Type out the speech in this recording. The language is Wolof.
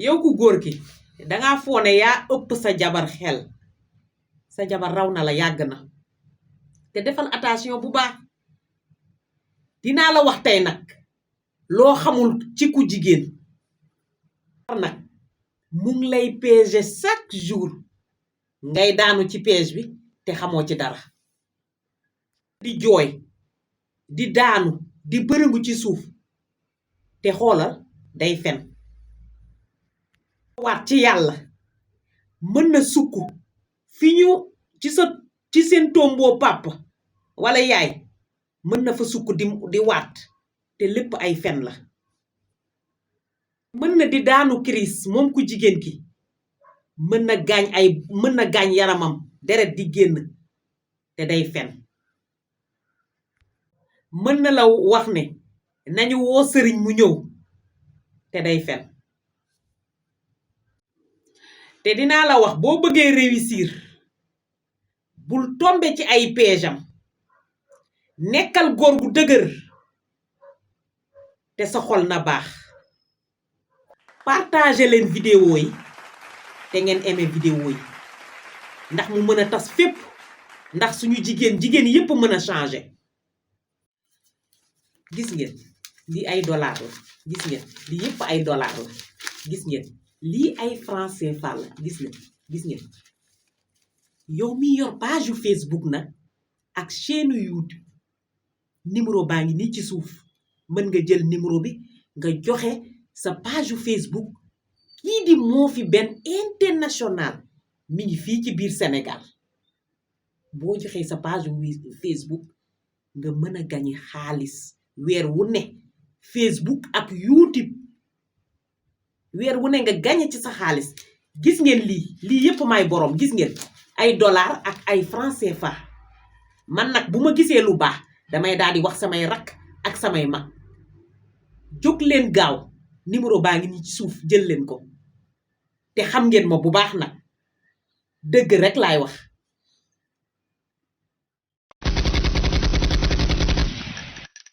yow ku góor ki danga foone yaa ëpp sa jabar xel sa jabar raw na la yàgg na te defal attention bu baax dinaa la wax tey nag loo xamul ci ku jigéen nag mu ngi lay piéger chaque jour ngay daanu ci piège bi te xamoo ci dara di jooy di daanu di bërëngu ci suuf te xoolal day fen waat ci yàlla mën na sukk fi ñu ci seen tomboo papa wala yaay mën na fa sukk di waat te lépp ay fen la mën na di daanu crise moom ku jigéen ki mën na gaañ yaramam deret di génn te day fen mën na la wax ne nañu woo sëriñ mu ñëw te day fen te dinaa la wax boo bëggee réussir bul tombe ci ay piège-am nekkal góor gu dëgër te sa xol na baax partager leen vidéo yi te ngeen aimé vidéo yi ndax mu mën a tas fépp ndax suñu jigéen yépp mën a changer gis ngeen lii ay dollar la gis ngeen lii yépp ay dollar la gis ngeen lii ay franc CFA la gis ngeen yow mi yor page Facebook nag ak chaîne YouTube numéro baa ngi nii ci suuf mën nga jël numéro bi nga joxe sa page Facebook kii di Mofi Ben International mi ngi fii ci biir Sénégal boo joxee sa page Facebook nga mën a gañe xaalis weer wu ne Facebook ak YouTube weer wu ne nga gañe ci sa xaalis gis ngeen lii yépp may boroom gis ngeen ay dollar ak ay franc CFA man nag bu ma gisee lu baax damay daal di wax samay rakk ak samay mag jóg leen gaaw numéro baa ngi nii ci suuf jël leen ko te xam ngeen ma bu baax nag dëgg rek laay wax